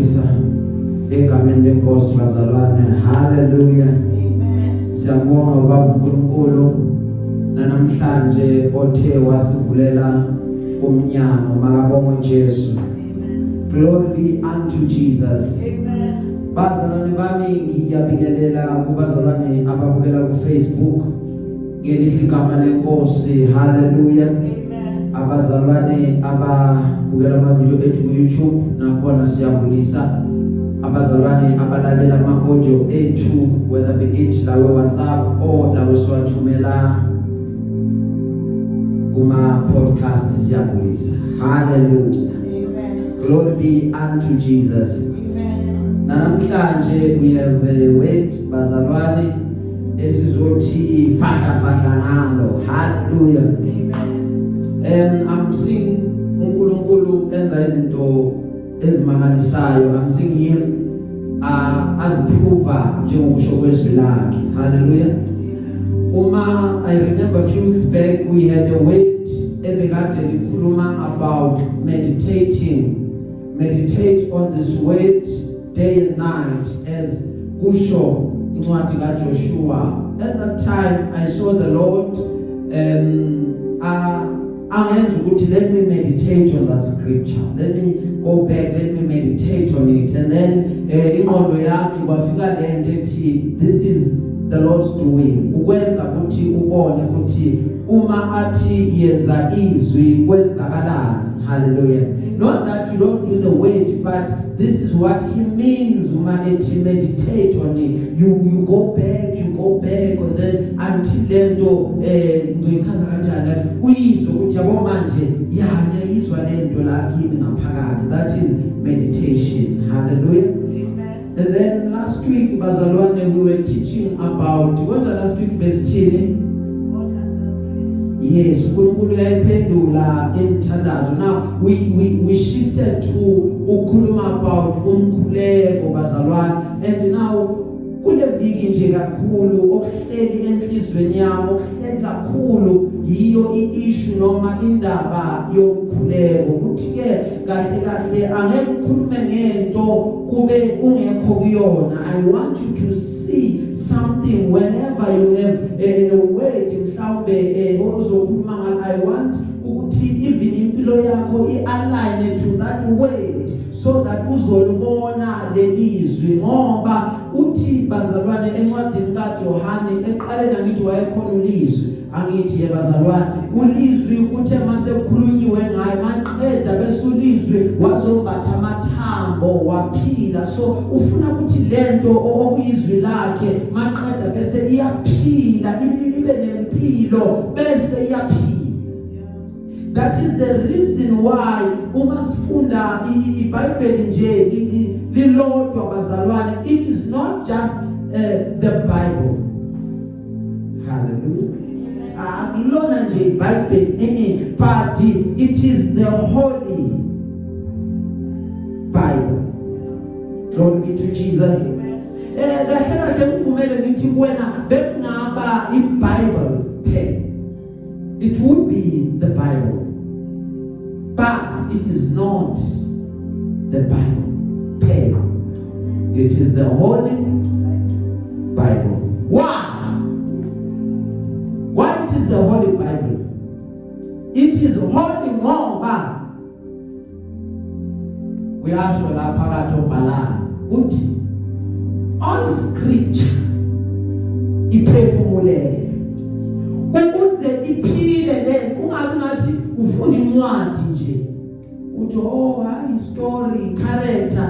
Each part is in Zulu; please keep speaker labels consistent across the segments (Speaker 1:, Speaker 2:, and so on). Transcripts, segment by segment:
Speaker 1: Siyabulisa egameni lenkosi, bazalwane. Hallelujah.
Speaker 2: Amen.
Speaker 1: Siyabonga ubaba uNkulunkulu namhlanje othe wasivulela umnyango. Makabongwe Jesu.
Speaker 2: Amen.
Speaker 1: Glory be unto Jesus.
Speaker 2: Amen.
Speaker 1: Bazalwane bami, ngiyabingelela kubazalwane ababukela ku Facebook ngelihle igama lenkosi. Hallelujah.
Speaker 2: Amen.
Speaker 1: Abazalwane ababukela ama-video ethu ku-YouTube nakhona siyabulisa. Abazalwane abalalela ama-audio ethu, whether be it lawe WhatsApp or lawe siwathumela kuma-podcast, siyabulisa. Hallelujah.
Speaker 2: Amen.
Speaker 1: Glory be unto Jesus.
Speaker 2: Amen.
Speaker 1: Namhlanje we have a word, bazalwane, esizothi fahla fahla ngalo. Hallelujah.
Speaker 2: Amen.
Speaker 1: I'm seeing uNkulunkulu enza izinto ezimangalisayo. I'm seeing him aziprova njengokusho kwezwi lakhe. Hallelujah. Uma I remember, a few weeks back we had a word ebekade likhuluma about meditating. Meditate on this word day and night, as kusho incwadi kaJoshua. At that time I saw the Lord angenza ukuthi let me meditate on that scripture. Let me go back, let me meditate on it. And then ingqondo yami kwafika lento ethi this is the Lord's doing. Ukwenza ukuthi ubone ukuthi uma athi yenza izwi, kwenzakalani. Hallelujah. Not that you don't do the word, but this is what he means uma ethi meditate on it. You go back, you go back, and then until lento, ngizoyichaza kanjani, that uyizwe ukuthi yabo manje ya, ngiyayizwa lento la kimi ngaphakathi. That is meditation. Hallelujah.
Speaker 2: Amen.
Speaker 1: And then last week, bazalwane, we were teaching about, kodwa last week besithini?
Speaker 2: God answers prayer.
Speaker 1: Yes, uNkulunkulu uyayiphendula imithandazo. Now we shifted to ukukhuluma about umkhuleko, bazalwane. And now kule viki nje kakhulu okuhleli enhlizweni yami, okuhleli kakhulu, yiyo i-issue noma indaba yomkhuleko, ukuthi ke kahle kahle angeke ukhulume ngento kube ungekho kuyona. I want you to see something whenever you have a word mhlawumbe ozokhuluma ngalo. I want ukuthi even impilo yakho i-align to that word so that uzolibona lelizwi, ngoba uthi, bazalwane, encwadini kaJohane eqaleni, angithi wayekhona ulizwi? Angithi ye, bazalwane, ulizwi uthe mase kukhulunyiwe ngaye, maqeda bese ulizwi wazombatha amathambo, waphila. So ufuna ukuthi lento okuyizwi lakhe, maqeda bese iyaphila, ibe nempilo, bese iyaphila. That is the reason why uma sifunda iBhayibheli nje lilodwa, bazalwane, it is not just the Bible. Hallelujah. Akulona nje iBhayibheli, but it is the Holy Bible. Glory be to Jesus.
Speaker 2: Amen.
Speaker 1: Kahle kahle ngivumele ngithi kuwena, bekungaba iBible phela, it would be the Bible, but it is not the Bible phela, it is the Holy Bible. Why it is the Holy Bible? It is holy ngoba uyasho la phakathi obhalayo, uthi all scripture iphefumulele ukuze iphile le. Ungabi ngathi ufunda incwadi nje, uthi, "Oh, hayi, story, character."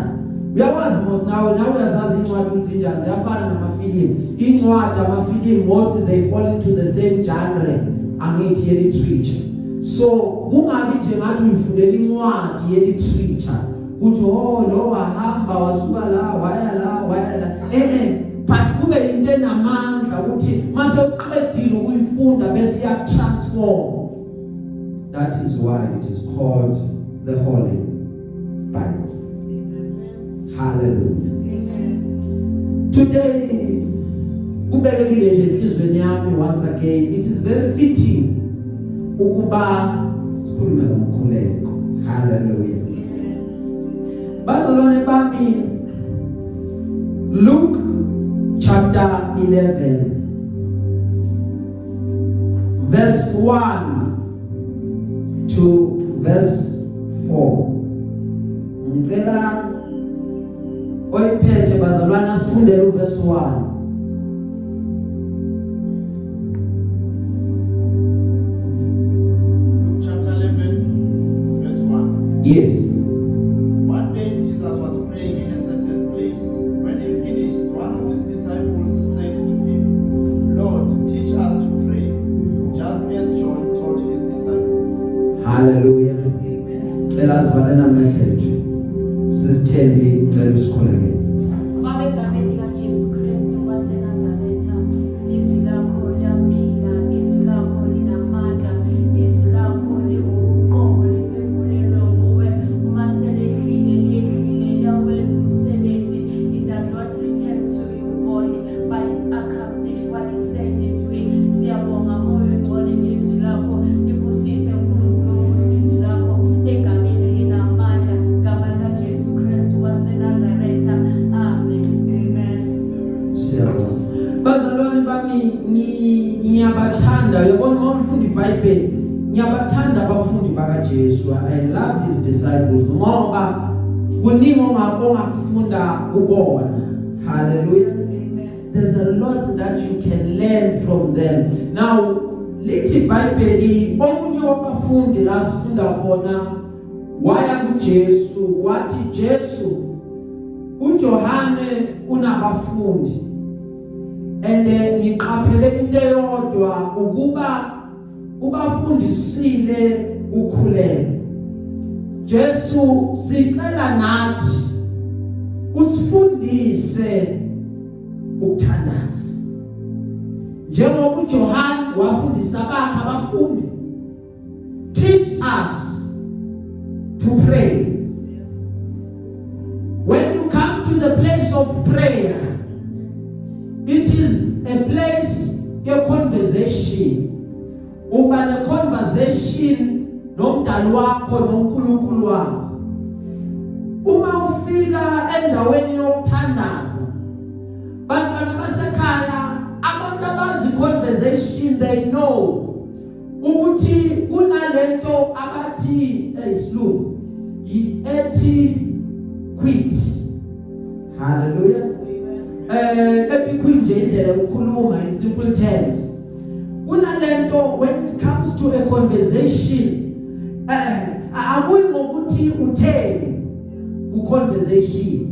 Speaker 1: Uyakwazi mos nawe uyazazi incwadi ukuthi injani, ziyafana namafilimu. Incwadi, amafilimu, most they fall into the same genre, angithi, ye literature. So kungabi nje ngathi uyifundela incwadi ye literature, kuthi, "Oh, lo wahamba wasuka la, waya la, waya la." But kube into enamandla ukuthi mase uqedile ukuyifunda bese iya transform. That is why it is called the Holy Bible. Hallelujah.
Speaker 2: Amen.
Speaker 1: Today kubekekile nje enhlizweni yami, once again it is very fitting ukuba sikhulume ngomkhuleko. Hallelujah.
Speaker 2: Amen.
Speaker 1: Bazalwane bami, Luke chapter 11 verse 1 to verse 4. Ngicela oyiphethe, bazalwane, asifundele uverse 1.
Speaker 3: Luke chapter 11, verse 1.
Speaker 1: Yes.
Speaker 3: One day Jesus was praying in a certain place. When he finished, one of his disciples said to him, "Lord, teach us to pray, just as John taught his disciples."
Speaker 1: Hallelujah.
Speaker 2: Amen.
Speaker 1: Cela sivale namehlo ethu. Sisithembi, cela usikhulekele.
Speaker 4: Baba, egameni likaJesu Kristu waseNazaretha, izwi lakho liyaphila, izwi lakho linamandla, izwi lakho liwuqobo, liphefumulelwe nguwe. Uma selehlile, liyehlile, liyawenza umsebenzi. It does not return to you void, but it accomplish what it says it will. Siyabonga, Moya Ongcwele, ngezwi lakho. Libusise, Nkulunkulu omuhle, izwi lakho egameni linamandla, gama likaJesu Kristu waseNazaretha. Amen.
Speaker 2: Amen.
Speaker 1: Siyabonga. Bazalwane bami, ngiyabathanda. Uyabona, uma ufunda iBhayibheli, ngiyabathanda abafundi bakaJesu. I love his disciples ngoba kuningi ongakufunda kubona. Hallelujah.
Speaker 2: Amen.
Speaker 1: There's a lot that you can learn from them. Now, lithi iBhayibheli, omunye wabafundi la sifunda khona waya kuJesu wathi, "Jesu, uJohane unabafundi and ngiqaphele into eyodwa, ukuba ubafundisile ukhuleko. Jesu, sicela nathi usifundise ukuthandaza njengoba uJohn wafundisa abakhe abafundi. Teach us to pray." When you come to the place of prayer, it is a place ye conversation. Uba ne conversation nomdali wakho, noNkulunkulu wakho. Uma ufika endaweni yokuthandaza, bantwana basekhaya, abantu abazi conversation, they know ukuthi kunalento abathi eyisilungu i-etiquette. Hallelujah.
Speaker 2: Amen.
Speaker 1: Etiquette nje indlela yokukhuluma in simple terms. Kunalento, when it comes to a conversation, akuyi ngokuthi utheni ku conversation,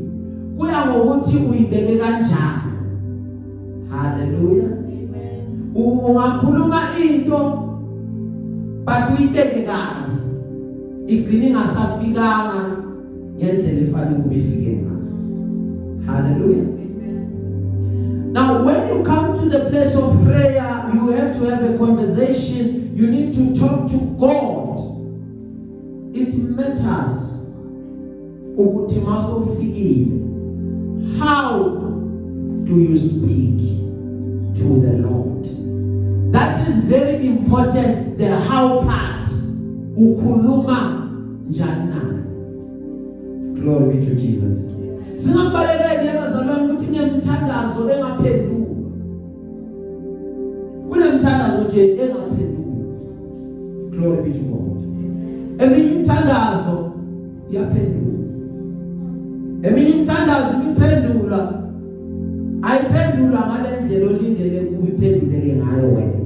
Speaker 1: kuya ngokuthi uyibeke kanjani. Hallelujah.
Speaker 4: Amen.
Speaker 1: Ungakhuluma into but uyibeke kabi, igcina ingasafikanga ngendlela efanele kube ifike ngayo. Hallelujah.
Speaker 2: Amen.
Speaker 1: Now, when you come to the place of prayer, you have to have a conversation. You need to talk to God. It matters ukuthi masufikile, how do you speak to the Lord? That is very important, the how part. Ukhuluma njani naye? Glory be to Jesus. Singakubalekeli, abazalwane, ukuthi kunemthandazo engaphendulwa. Kunemthandazo nje engaphendulwa. Glory be to God. Eminye imithandazo iyaphendulwa. Eminye imithandazo iphendulwa, ayiphendulwa ngalendlela olindele kuba iphenduleke ngayo wena.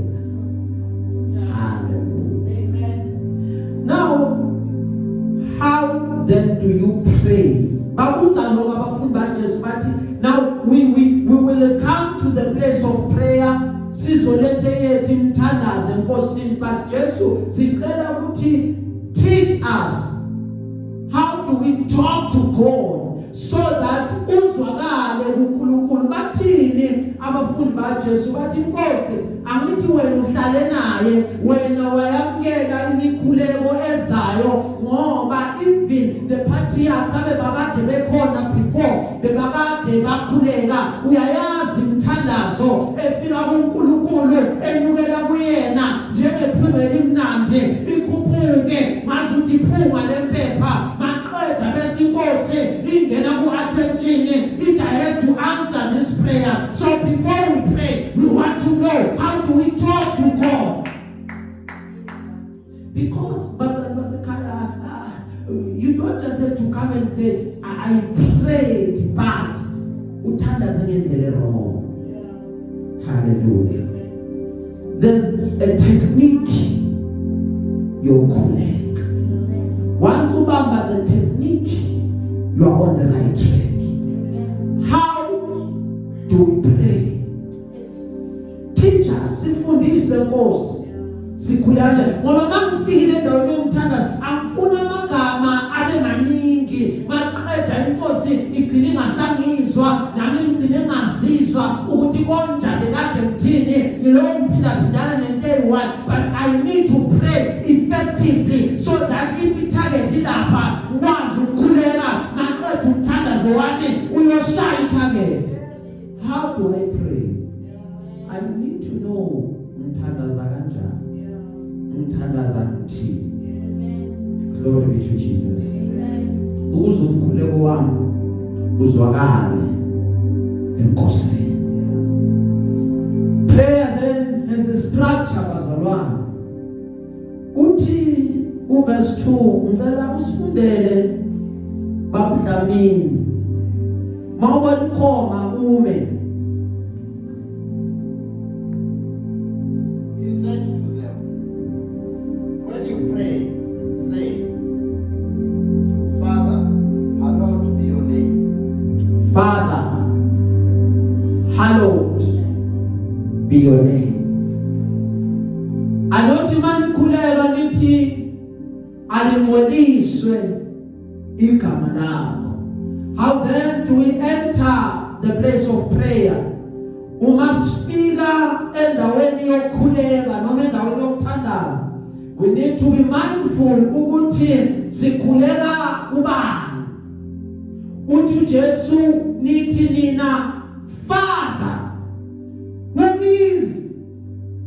Speaker 1: Hallelujah.
Speaker 2: Amen.
Speaker 1: Now, how then do you pray? Babuza lokho abafundi baJesu, bathi, "Now we will come to the place of prayer, sizolethe yethu imithandazo eNkosini, but Jesu, sicela ukuthi teach us how do we talk to God so that uzwakale uNkulunkulu." Bathini abafundi baJesu? Bathi, "Inkosi, angithi wena uhlale naye, wena wayamkela imikhuleko ezayo, ngoba even the patriarchs abe bakade bekhona before, bebakade bakhuleka. Uyayazi imithandazo efika kuNkulunkulu, enyukela kuyena njengephunga elimnandi, ikhuphuke ngazuthi iphunga lempepha, maqeda bese inkosi Because bantwana basekhaya, you don't just have to come and say, I prayed," but uthandaze ngendlela wrong. Hallelujah. There's a technique yokukhuleka. Once ubamba the technique, you are on the right track. How do we pray? Teacher, sifundise Nkosi. Sikhule kanjani? Ngoba mangifikile endaweni yomthandazo, angifuni amagama abe maningi. Maqeda inkosi igcine ingasangizwa, nami ngigcine ngazizwa ukuthi konjani, kade ngithini, ngilokhu ngiphila phindana nento eyi-one. But I need to pray effectively so that if i-target ilapha, ngikwazi ukukhuleka, maqeda umthandazo wami uyoshaya i-target. How do I pray? I need to know ngithandaza kanjani, ngithandaza ngithini. Glory be to Jesus. Ukuze umkhuleko wami uzwakale enkosini. Prayer then has a structure, bazalwane. Uthi uverse 2, ngicela usifundele, babudlamini. Mawubona ukhoma ume.
Speaker 3: He said to them, "When you pray, say, 'Father, hallowed be your name.'"
Speaker 1: Father, hallowed be your name. Anothi manikhuleka nithi alingcweliswe igama lakho. How then do we enter the place of prayer? Uma sifika endaweni yokukhuleka noma endaweni yokuthandaza, we need to be mindful ukuthi sikhuleka kubani. Uthi uJesu, nithi nina, "Father." Who is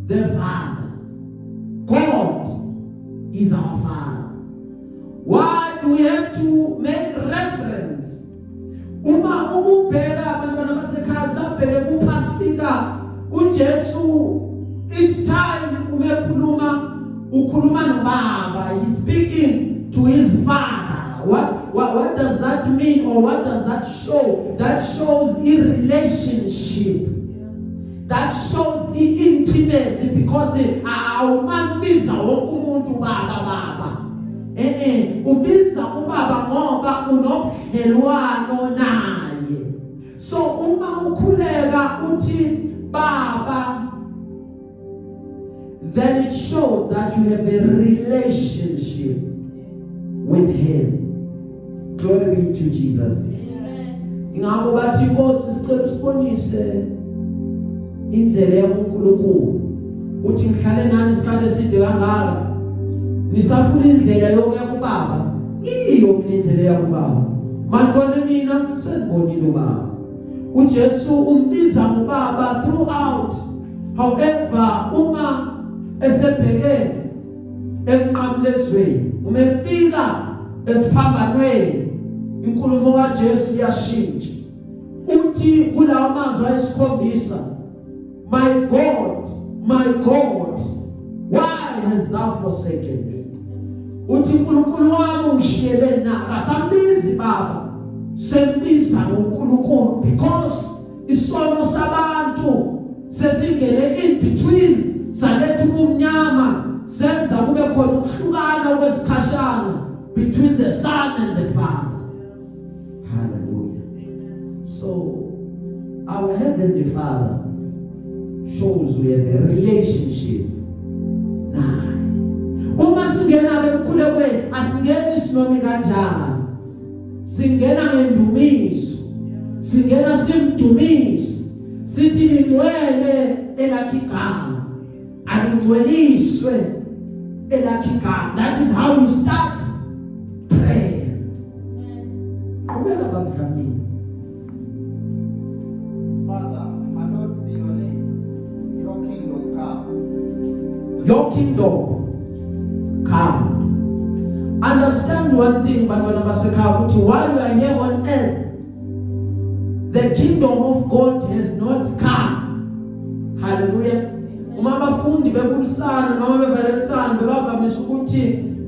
Speaker 1: the Father? God is our Father. Why do we have to make reference? Uma ukubheka, abantwana basekhaya, sabheke kuPhasika, uJesu each time uma ekhuluma, ukhuluma noBaba. He's speaking to his Father. What does that mean, or what does that show? That shows a relationship. That shows i-intimacy, because awumane ubiza wonke umuntu baba, baba. Ubiza ubaba ngoba unobudlelwano naye. So uma ukhuleka uthi Baba, then it shows that you have a relationship with him. Glory be to Jesus. Ingakho bathi, "Inkosi, sicela usibonise indlela yakuNkulunkulu." Uthi, "Ngihlale nani isikhathi eside kangaka, nisafuna indlela yokuya kubaba? Iyo mina indlela yakubaba. Manibone mina, senibonile ubaba." UJesu umbiza ngubaba throughout. However, uma esebheke emnqamlezweni, uma efika esiphambanweni, inkulumo kaJesu iyashintsha. Uthi kulawo mazwi ayisikhombisa, "My God, my God, why hast thou forsaken me?" Uthi, "uNkulunkulu wami, ungishiyele na?" Akasambizi baba, sembiza ngoNkulunkulu, because isono sabantu sesingene in between, saletha ubumnyama, senza kube khona ukuhlukana kwesikhashana between the Son and the Father. Hallelujah. So our heavenly Father shows we have a relationship naye. Uma singena ke emkhulekweni, asingeni sinomi kanjani. Singena ngendumiso, singena simdumise, sithi lingcwele elakhe igama, alingcweliswe elakhe igama. That is how you start prayer. Qhubeka, babudlamini.
Speaker 3: Father, hallowed be your name. Your kingdom come.
Speaker 1: Your kingdom come. Understand one thing, bantwana basekhaya, ukuthi while we are here on earth, the kingdom of God has not come. Hallelujah. Uma Uma abafundi bebulisana noma bevalelisana, bebavamise ukuthi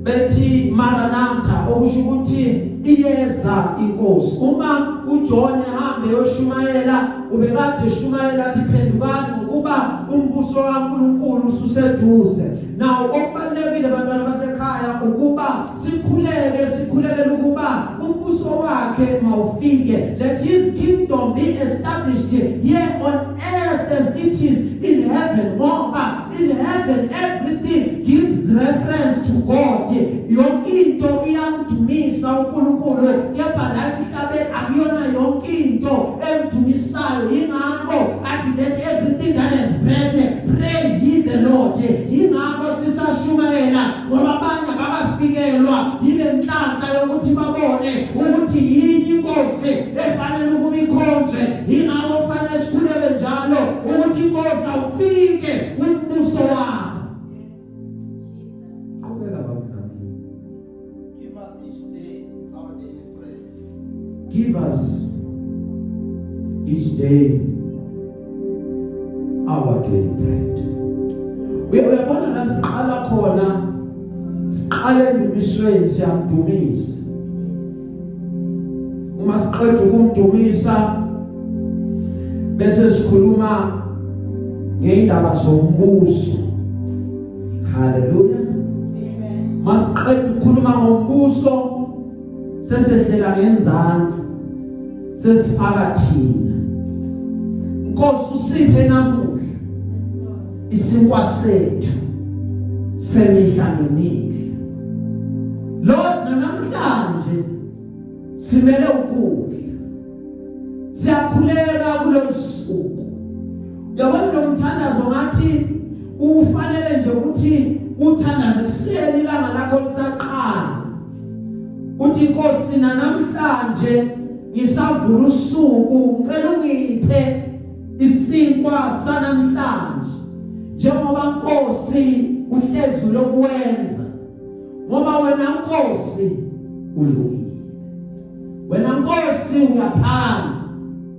Speaker 1: bethi "Maranatha", okusho ukuthi iyeza inkosi. Uma uJohn ehambe yoshumayela, ubekade eshumayela athi, "Phendukani, ngokuba umbuso kaNkuluNkulu ususeduze." Now okubalulekile, bantwana basekhaya, ukuba sikhuleke, sikhulekele ukuba umbuso wakhe mawufike. Let his kingdom be established here on earth as it is in heaven, ngoba in heaven everything gives reference to God. Yonke into iyamdumisa uNkulunkulu, kepha la emhlabeni akuyona yonke into emdumisayo. Ingakho athi, "Let everything that has breath praise ye the Lord." Ingakho sisashumayela, ngoba abanye abakafikelwa yile nhlanhla yokuthi babone ukuthi yini inkosi efanele ukuba ikhonzwe. Ingakho kufanele sikhuleke njalo ukuthi, "Inkosi, awufike umbuso wakho." Qhubeka, babudlamini.
Speaker 3: Give us each day our daily bread.
Speaker 1: Give us each day our daily bread. Uyabona la siqala khona, siqale endumisweni, siyamdumisa. Uma siqeda ukumdumisa, bese sikhuluma ngeindaba zombuso. Haleluya.
Speaker 2: Amen.
Speaker 1: Masiqeda ukukhuluma ngombuso, sesehlela ngenzansi, sesifaka thina. Nkosi, usiphe namuhla isinkwa sethu semihla ngemihla. Lord, namhlanje simele ukudla. Siyakhuleka kulolu suku. Uyabona, lo mthandazo ngathi ufanele nje ukuthi uthandaze kuseni ilanga lakho lisaqala, uthi, "Inkosi, namhlanje ngisavula usuku, ngicela ungiphe isinkwa sanamhlanje, njengoba Nkosi uhlezi lokwenza, ngoba wena Nkosi ulungile, wena Nkosi uyaphana,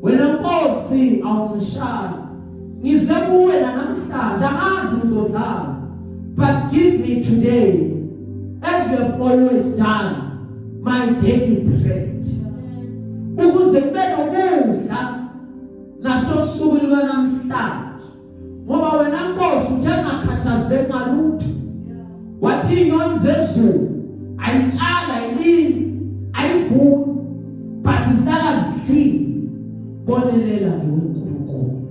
Speaker 1: wena Nkosi awuncishani. Ngize kuwe namhlanje, angazi ngizodlala, but give me today, as you have always done, my daily bread, ukuze kube nokudla nasosuku lwanamhlanje, ngoba wena Nkosi uthe ngakhathazeki ngalutho. Wathi inyoni zezulu ayitshala, ayilimi, ayivuni, but zihlala zidlile. Bonelela ngeweNkulunkulu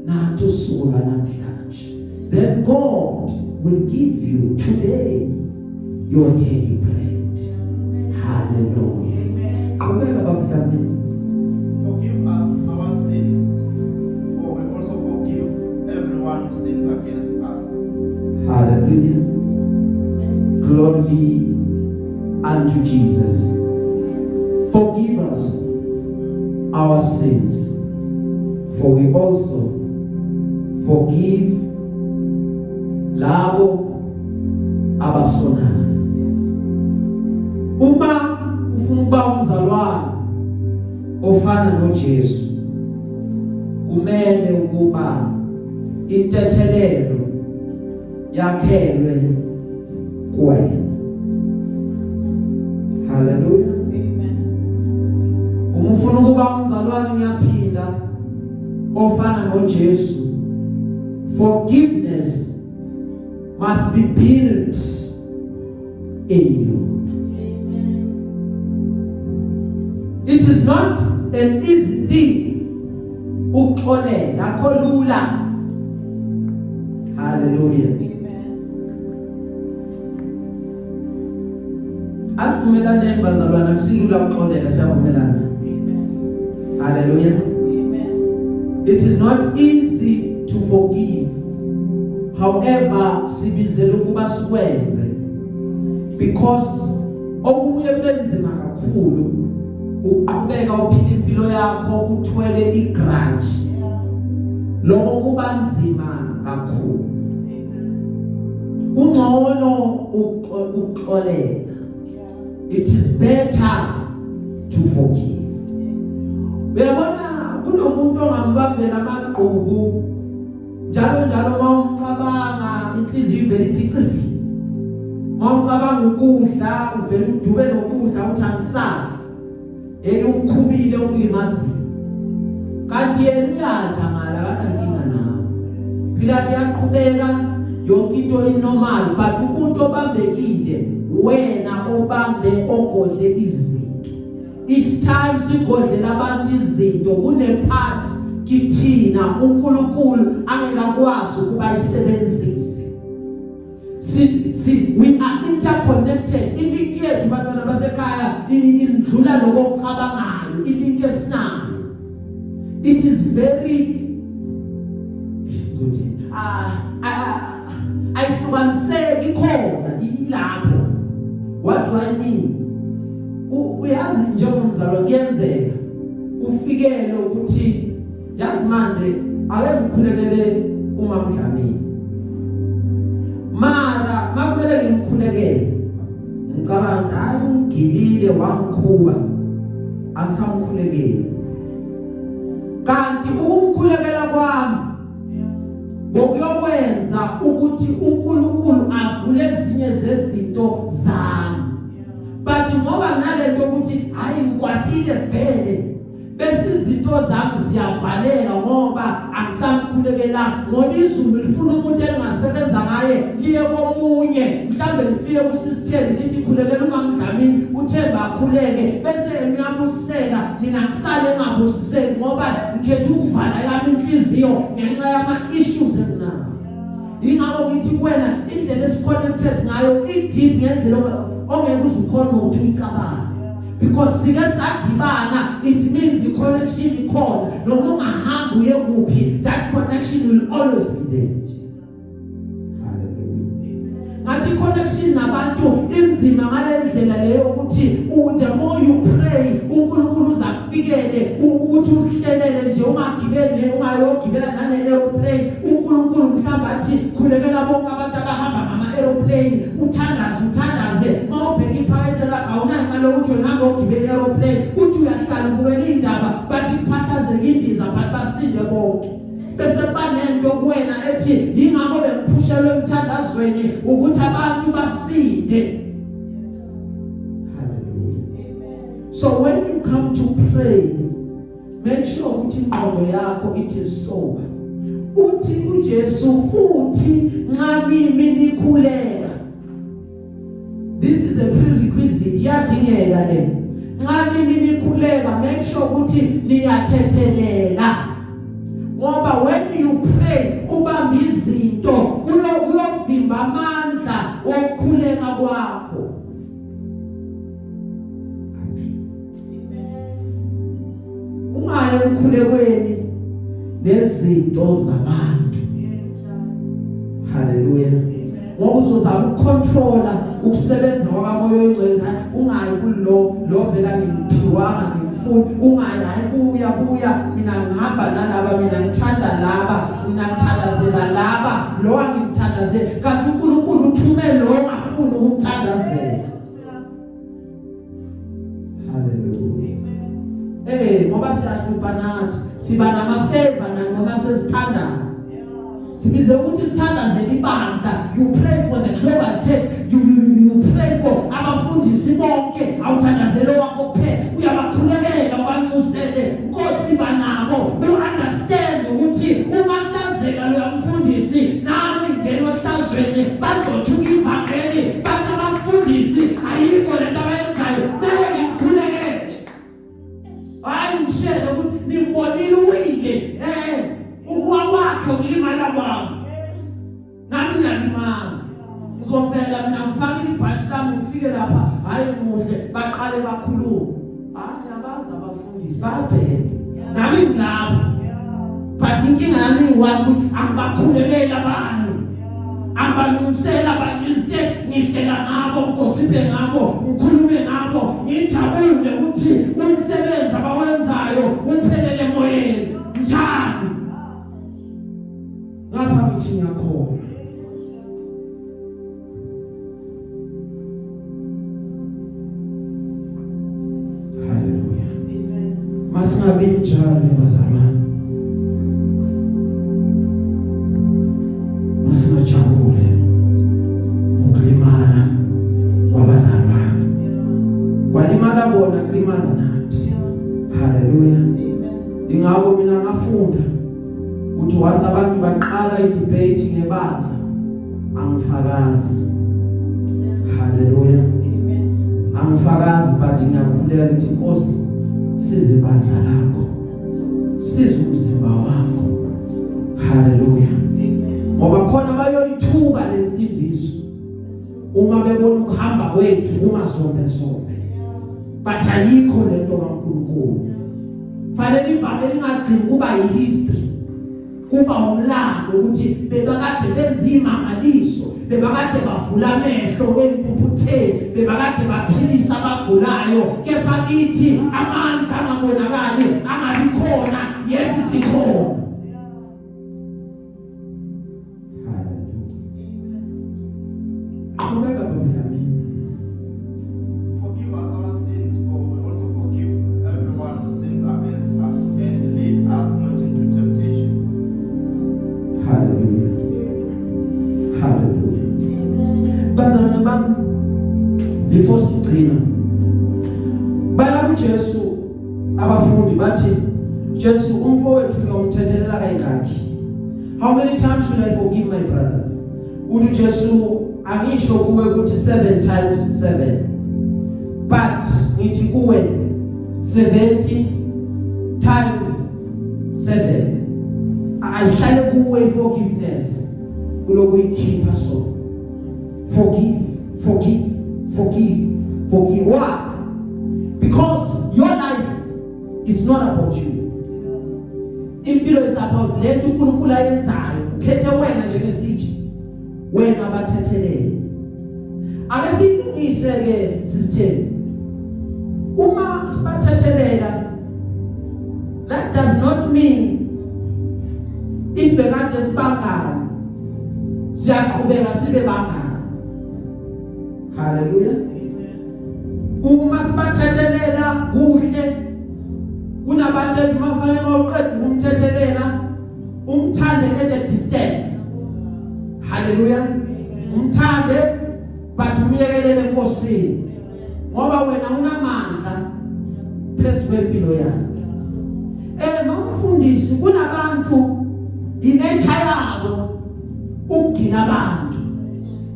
Speaker 1: nantu usuku lwanamhlanje." Then God will give you today your daily bread. Hallelujah. Qhubeka, babudlamini.
Speaker 3: Forgive us our sins, for we also forgive everyone who sins against us.
Speaker 1: Hallelujah. Glory be unto Jesus. Forgive us our sins, for we also forgive labo abasonayo. Uma ufuna ukuba umzalwane ofana noJesu, kumele ukuba intethelelo yakhelwe kuwena. Haleluya.
Speaker 2: Amen.
Speaker 1: Uma ufuna ukuba umzalwane, ngiyaphinda, ofana noJesu, forgiveness must be built in you. It is not an easy thing ukuxolela, akho lula. Hallelujah.
Speaker 2: Amen.
Speaker 1: Asivumelaneni, bazalwana, kusilula ukuxolela, siyavumelana?
Speaker 2: Amen.
Speaker 1: Hallelujah.
Speaker 2: Amen.
Speaker 1: It is not easy to forgive. However, sibizela ukuba sikwenze, because okubuye kube nzima kakhulu uqhubeka uphila impilo yakho uthwele igrudge. Lokho kuba nzima kakhulu.
Speaker 2: Amen.
Speaker 1: Ungcono ukuxolela. It is better to forgive. Uyabona, kunomuntu ongambambela amagqubu. Njalo njalo mawumcabanga inhliziyo ivele ithi cifi. Mawucabanga ukudla uvele udube nokudla uthi angisadli. Hey, umkhubile, umlimazile. Kanti yena uyadla ngala, akanankinga nawe. Phila kuyaqhubeka yonke into inormal, but umuntu obambekile wena obambe ogodle izinto. Each time sigodlela abantu izinto, kunepart kithina uNkulunkulu angeke akwazi ukuba isebenzise. Si we are interconnected. Ilink yethu, bantwana basekhaya, indlula lokho okucabangayo. Ilink esinayo, it is very, ngizothi, ah, ayihlukaniseki, ikhona ilapho. What do I mean? Uyazi, njengomzalwa kuyenzeka ufikele ukuthi, yazi manje ake ngikhulekele uMamdlamini, mara makumele ngimkhulekele ngicabanga, hayi, ungigilile wangikhuba, angisamkhulekeli. Kanti ukumkhulekela kwami ngokuyokwenza ukuthi uNkulunkulu avule ezinye zezinto zami, but ngoba nalento ukuthi hayi, ngikwatile vele, bese izinto zami ziyavaleka ngoba angisamkhulekela. Ngoba izulu lifuna umuntu elingasebenza ngaye liye komunye, mhlambe lifike kusisithembi lithi, "Khulekela uMamdlamini." Uthemba akhuleke bese ngiyabusiseka, mina ngisale ngabusiseki ngoba ngikhetha ukuvala yami inhliziyo ngenxa yama issues enginawo. Ingakho ngithi kuwena, indlela esiconnected ngayo i-deep ngendlela ongeke uze ukhone ukuthi uyicabange, because sike sadibana. It means i-connection ikhona. Noma ungahamba uye kuphi, that connection will always be there. Hallelujah. Ngathi connection nabantu inzima ngalendlela leyo ukuthi the more you pray, uNkulunkulu uzakufikele ukuthi uhlelele nje, ungagibeli, ungayogibela nane aeroplane. uNkulunkulu mhlawumbe athi, "Khulekela bonke abantu abahamba ngama aeroplane." Uthandaze, uthandaze, mawubheka iphakethe lakho awunayo imali yokuthi wena hamba ogibela aeroplane. Uthi uyahlala ubukela indaba, bathi kuphahlazeka indiza, but basinde bonke. Bese kuba nento kuwena ethi, yingakho bengiphushelwe emthandazweni ukuthi abantu basinde. Hallelujah. So when you come to pray, make sure ukuthi ingqondo yakho it is sober. Uthi uJesu futhi, nxa nimi nikhuleka, this is a prerequisite, iyadingeka le. Nxa nimi nikhuleka, make sure ukuthi niyathethelela, ngoba when you pray ubamba izinto, kuyovimba amandla okukhuleka kwakho. Amen. Ungaye emkhulekweni nezinto zabantu. Haleluya. Ngoba uzozama ukucontrola ukusebenza kwakaMoya oNgcwele. Hayi, ungayi kulo lo, vela ngiphiwanga, ngifuni. Ungayi, hayi, buya, buya, mina ngihamba nalaba, mina ngithanda laba, mina ngithandazela laba, lo angimthandazeli. Kanti uNkulunkulu uthume lo ongafuni ukumthandazela. Haleluya. Eh, ngoba siyahlupha nathi, siba nama favor nanoma sesithandaza. Sibize ukuthi sithandazele ibandla. You pray for the global church. You pray for abafundisi bonke. Awuthandazele wakho kuphela. Uyabakhulekela, ubanyusele. Nkosi, banabo. U understand ukuthi uma hlazeka lo yamfundisi, nami ngeno hlazweni, bazothuka ivangeli. Bathi abafundisi ayikho lento abayenzayo. Kumele ngimkhulekele. Hayi, ngishele ukuthi nimbonile uwile. Ukuwa kwakhe ulimala kwami. Nami ngiyalimala. Ngizovela mina ngifake ibhatshi lami, ngifike lapha, hayi, muhle, baqale bakhuluma. Hayi, abazi abafundisi bayabheda. Nami ngilapho. But inkinga yami iyi-one ukuthi angibakhulekeli abantu. Angibalungisela abantu, instead ngihleka ngabo, ngigosiphe ngabo, ngikhulume ngabo, ngijabule ukuthi umsebenzi abawenzayo uphelele emoyeni. Njani? Ngapha ngithi ngiyakholwa. Haleluya. Masingabi njalo, bazalwane. Walimala bona, kulimala nathi. Haleluya.
Speaker 2: Amen.
Speaker 1: Ingakho mina ngafunda ukuthi once abantu baqala i-debate ngebandla, angifakazi. Haleluya.
Speaker 2: Amen.
Speaker 1: Angifakazi, but ngiyakhuleka ukuthi, Inkosi, siza ibandla lakho, siza umzimba wakho. Haleluya.
Speaker 2: Amen.
Speaker 1: Ngoba khona bayoyithuka lensindiso uma bebona ukuhamba kwethu kumazombe zombe, but ayikho lento kaNkulunkulu. Fanele ivangeli ingagcini kuba yihistory, kuba umlando ukuthi bebakade benza imangaliso, bebakade bavula amehlo empuphutheni, bebakade baphilisa abagulayo, kepha kithi amandla angabonakali angabi khona, yethu sikhona. Hallelujah.
Speaker 2: Amen.
Speaker 1: Qhubeka, Babudlamini.
Speaker 3: Forgive us our sins, for we also forgive everyone who sins against us, and lead us not into temptation.
Speaker 1: Hallelujah. Hallelujah. Bazalwane bami, before sigcina, baya kuJesu abafundi, bathi, "Jesu, umfowethu ngiyomthethelela kayingakhi? How many times should I forgive my brother?" Uthi uJesu, "Angisho kuwe ukuthi 7 times 7, but ngithi kuwe 70 times 7." Ayihlale kuwe forgiveness kulokuyikhipha. So forgive, forgive, forgive, forgive. Why? Because your life is not about you. Impilo is about lento uNkulunkulu ayenzayo. Ukhethe wena njengesitsha, wena bathethelele. Ake siyilungise ke sisitheni. Uma sibathethelela, that does not mean if bekade sibangani siyaqhubeka sibe bangani. Haleluya. Uma sibathethelela kuhle, kunabantu ethi mafanele mawuqeda ukumthethelela umthande at a distance. Haleluya. Umthande, but umyekelele eNkosini, ngoba wena unamandla phezu kwempilo yakhe. Mamfundisi, kunabantu inature yabo ukugina abantu.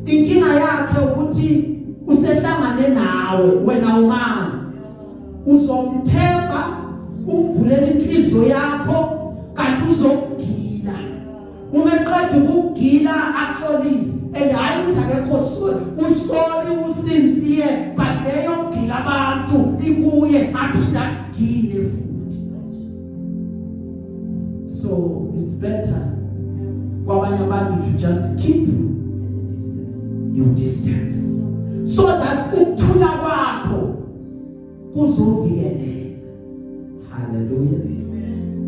Speaker 1: Inkinga yakhe ukuthi usehlangane nawe, wena umazi, uzomthemba, umvulela inhliziyo yakho, kanti uzokugila. Uma eqeda ukugila axolise, and hayi ukuthi akekho sorry, usorry, usincere, but leyo kugila abantu ikuye, aphinda agile futhi. So it's better kwabanye abantu to just keep your distance so that ukuthula kwakho kuzovikeleka. Haleluya.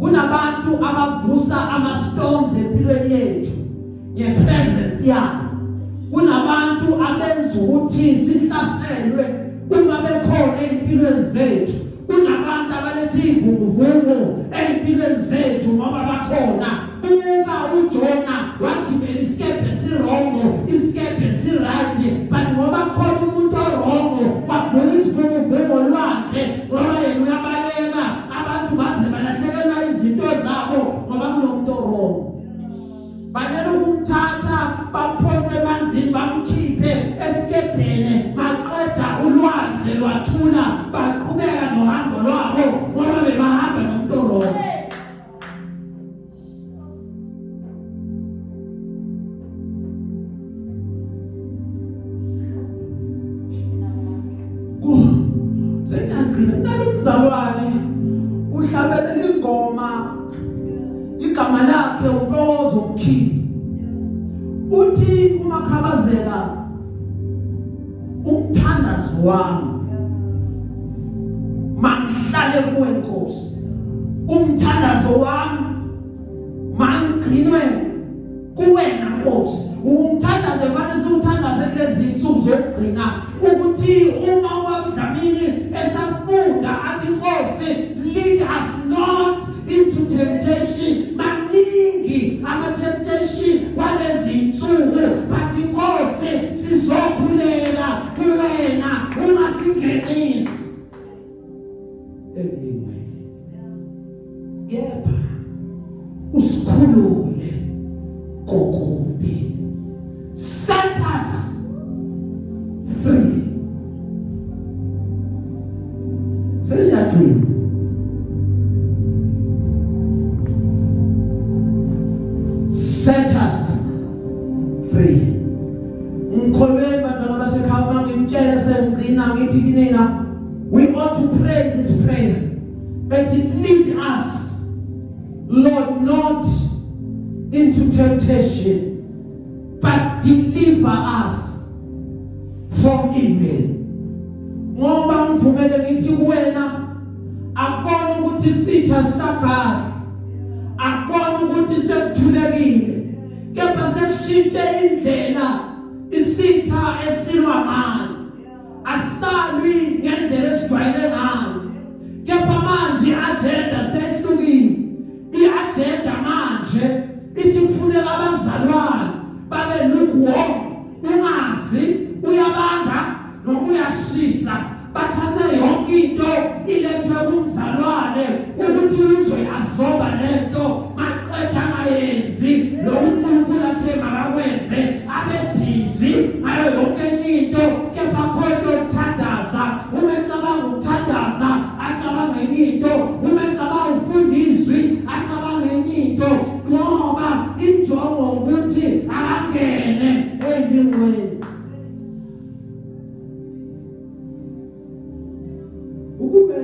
Speaker 1: Kunabantu abavusa ama storms empilweni yethu ngepresence yabo. Kunabantu abenza ukuthi sihlaselwe uma bekhona empilweni zethu. Kunabantu abaletha ivunguvungu empilweni zethu ngoba bakhona. Buka uJona, wagibela isikebhe siwrong, isikebhe siright, but ngoba khona umuntu owrong kwavuka isivunguvungu olwandle, ngoba yena uyabaleka. Abantu baze balahlekelwa izinto zabo ngoba kunomuntu owrong. Banele ukumthatha bamphonse emanzini, bamkhiphe esikebheni, maqeda ulwandle lwathula, baqhubeka nohambo lwabo ngoba bebahamba nomuntu owrong. Sengiyagcina. Nalomzalwane uhlabelela ingoma, igama lakhe uNtokozo Mkhize, uthi umakhabazela, "Umthandazo wami mangihlale kuwe, Nkosi. Umthandazo wami mangigcinwe kuwena, Nkosi." Umthandazo efanele siwuthandaze kulezi insuku zokugcina, ukuthi uma uBabudlamini esafunda athi, "Nkosi, lead us not into temptation." Maningi ama temptation walezi insuku, but Inkosi, sizokhuleka kuwena, ungasingenisi. Usikhulule kokubi. Set us free. Sesiyagcina. Set us free. Ngikholweni, bantwana basekhaya, uma ngimtshele sengigcina ngithi kinina, we ought to pray this prayer ethi, "Lead us, Lord, not into temptation, but deliver us from evil." Ngoba ngivumele ngithi kuwena, akubona ukuthi sitha sakahle, akubona ukuthi sekuthulekile, kepha sekushintshe indlela isitha esilwa ngayo. Asalwi ngendlela esijwayele ngayo, kepha manje i-agenda sehlukile. I-agenda manje ithi kufuneka abazalwane babe lukewarm, ungazi uyabanda noma uyashisa. Bathathe yonke into ilethwe kumzalwane ukuthi uzoyi-absorba lento, maqeda angayenzi lo uNkulunkulu athe makakwenze, abe busy ngayo yonke enye into, kepha khohlwe ukuthandaza. Uma ecabanga ukuthandaza, acabanga enye into. Uma ecabanga ukufunda izwi, acabanga enye into, ngoba injongo ukuthi akangene eyingweni. Ukube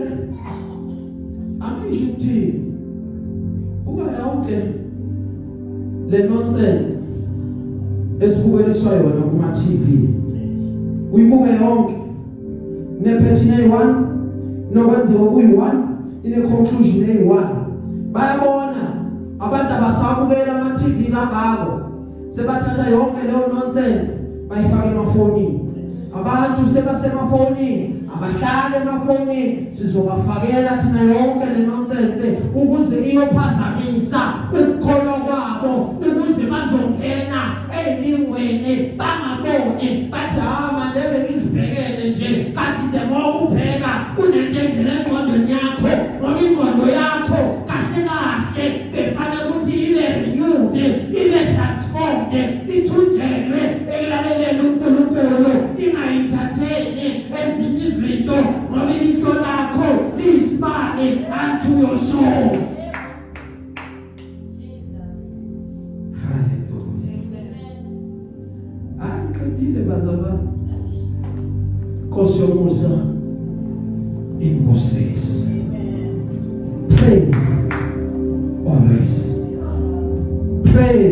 Speaker 1: angisho ukuthi kuba yonke le nonsense esibukeliswa yona kuma TV, uyibuke yonke, ne-pattern eyi-1, nokwenzeka okuyi-1, ine-conclusion eyi-1. Bayabona abantu abasabukela ama-TV kangako, sebathatha yonke leyo nonsense bayifaka emafonini. Abantu sebasemafonini, abahlale emafonini. Sizobafakela thina yonke le nonsense ukuze iyophazamisa ukukholwa kwabo, ukuze bazongena ey'lingweni bangaboni, bathi, "Ha, manje bengizibhekele nje." Kanti the more ubheka, kunento engena engqondweni yakho, ngoba ingqondo yakho kahle kahle befanele ukuthi ibe renewed, ibe transformed, ithunjelwe ekulaleleni uNkulunkulu, ingayithatheni ezinye izinto, ngoba ilihlo lakho liyisibane unto your soul.
Speaker 4: Jesus.
Speaker 1: Hallelujah.
Speaker 4: Amen.
Speaker 1: Angiqedile, bazalwane. Nkosi yomusa inibusise. Pray always, pray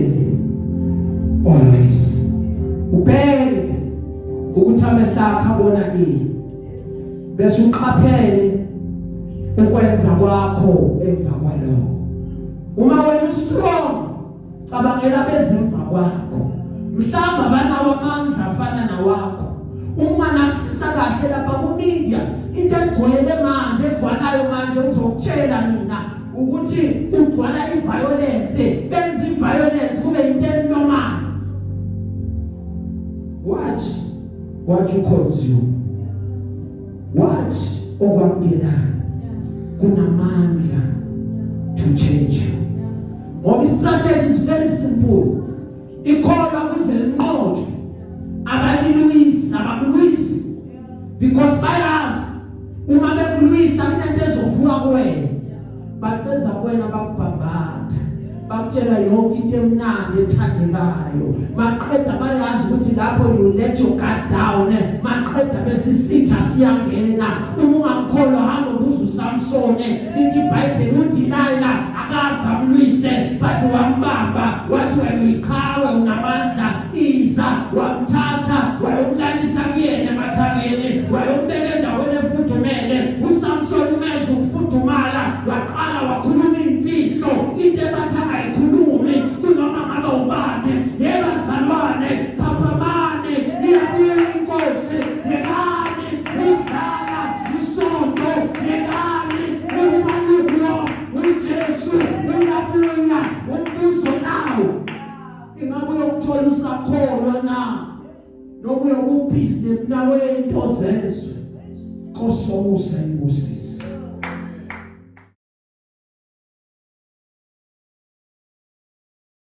Speaker 1: always. Ubheke ukuthi amehlo akho abona ini, bese uqaphele ukwenza kwakho emva kwalokho. Uma wena strong, cabangela bezemva kwakho, mhlawumbe abanawo amandla afana nawakho. Uma nakusisa kahle lapha ku media, into egcwele manje, egcwalayo manje, ngizokutshela mina ukuthi kugcwala iviolence. Benza iviolence kube into enormal. Watch what you consume, watch okwamukelayo, kunamandla to change you, ngoba i-strategy is very simple. Ikholwa kuze linqotshwe, abalilwisi, abakulwisi, because bayazi uma bekulwisa kunento ezovuka kuwena. But beza kuwena, bakubhambatha, bakutshela yonke into emnandi ethandekayo. Maqeda bayazi ukuthi lapho you let your guard down, maqeda bese isitha siyangena. Uma ungamkholwa, hamba ubuza uSamsone. Lithi iBhayibheli uDelilah akaze amlwise, but wambamba wathi, "Wena uyiqhawe, unamandla, iza." Wamthatha wayokulalisa kuyena emathangeni, wayombeka endaweni efudumele. uSamson umeza ukufudumala, waqala wakhuluma imfihlo, into ebathi angayikhulumi kunoma ngabe ubani. Yebazalwane, phaphamani, iyabuya inkosi. Yekani udlala isonto, yekani ukuba. UJesu uyabuya. Umbuzo nawo, ingabe uyokuthola usakholwa na, noma uyokubhizi nawe into zezwe? Nkosi yomusa ibusise.